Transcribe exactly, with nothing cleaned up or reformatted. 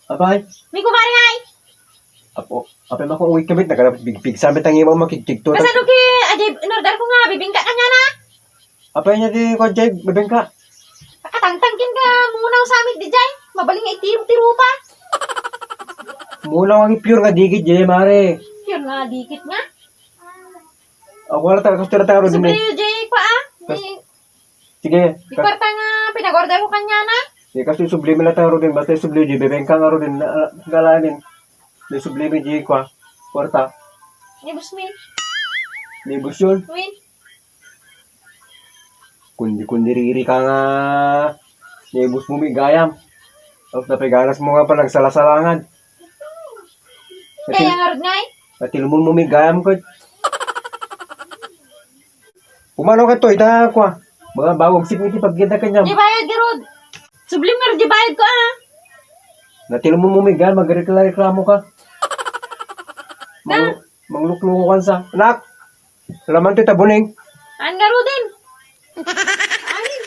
Apay? Ni kumare ngay. Apo, apay, makuwit kami, nagarapigpigsa mi tangi mo makigkigto. Kasano ki, ajay, in-order ko nga, bibingka kaniana? Apay nia ti kua jay, bibingka? Nakatangtang ken ka, munaw sa amin, di jay. Mabalin nga itiru-tiru pa. Munaw nga pure nga dikit, jay, mare. Pure nga dikit nga. Ako, wala ta, kasto na ta, Rodin, eh. Subliyo, jay, pa, ah. Kas- Ni, Sige, di kas- kwarta nga pinag-order ko kaniana. Sige, kasto isubli mi la ta, Rodin. Basta isubli, jay, bibingka nga, Rodin. Na, ah, galanin. Isubli mi, jay, kua. Kwarta. Ni boss mi. Ni boss yun. Win. Kundi-kundi riri ka nga naibus mo mi gayam. Tapos napay ganas mo nga pa nagsalasalangan. Kaya nga rod ngay. Natilmon mo mi gayam ko. Pumanaw ka to, ita kua. Mga bawag sip iti pagkita kanyam. Di bayad ka rod. Sublim nga rod, di bayad ko, ah. Natilmon mo mi gayam, magreklamo ka. Na? Mang-, manglukluko ka sa. Anak! Salamat ti tabuning. An nga rudin. Amin,